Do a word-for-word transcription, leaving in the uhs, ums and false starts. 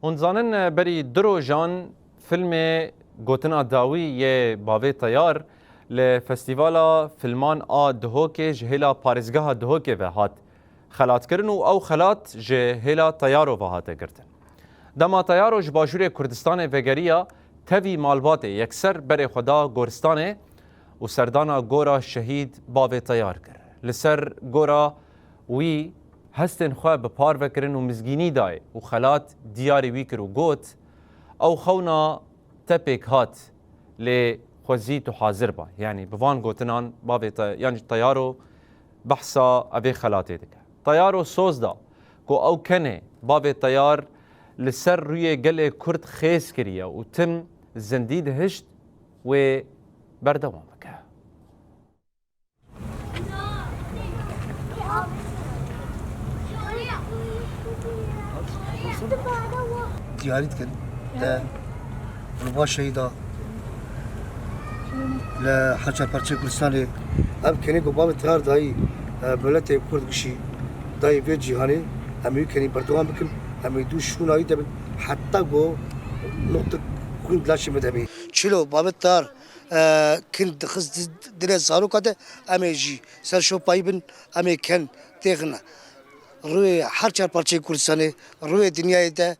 Hûn dizanin, berî du rojan filmê Gotina Dawî yê Bavê Teyar li Festîvala Filman a Duhokê ji hêla parêzgeha Duhokê ve hat xelatkirin û ew xelat ji hêla Teyaro ve hate girtin. Dema Teyaro ji Başûrê Kurdistanê vegeriya, tevî malbatê yekser berê xwe da goristanê û serdana gora şehîd Bavê Teyar kir. Li ser gora wî hestên xwe bi par vekirin û mizgînî dayê û xelat diyarî wî kir û got, ew xewna te pêk hat, lê xwezî tu hazir ba. Yanî bi van gotinan bavê te, yanî Teyaro behsa evê xelatê dike. Teyaro soz da ku ew kenê bavê Teyar li ser rûyê gelê Kurd xêz kiriye û tim zindî dihişt wê berdewam bike. Diyarî dikin. Te Rûba şehîda li her çar parçeyê Kurdistanê, ev kenê ku bavê Teyar dayî, e, miletê Kurd gişî dayî vê cîhanê, em ê wî kenî berdewam bikin, em ê dû şûna wî de bin, heta ku nuqtik xwîn di laşê me de bê. Çilo bavê Teyar, e, kin dixist di-, dilê zaroka de, em ê jî ser şopayî bin, em ê ken têxin rûyê her çar parçeyê Kurdistanê, rûyê dinyayê de.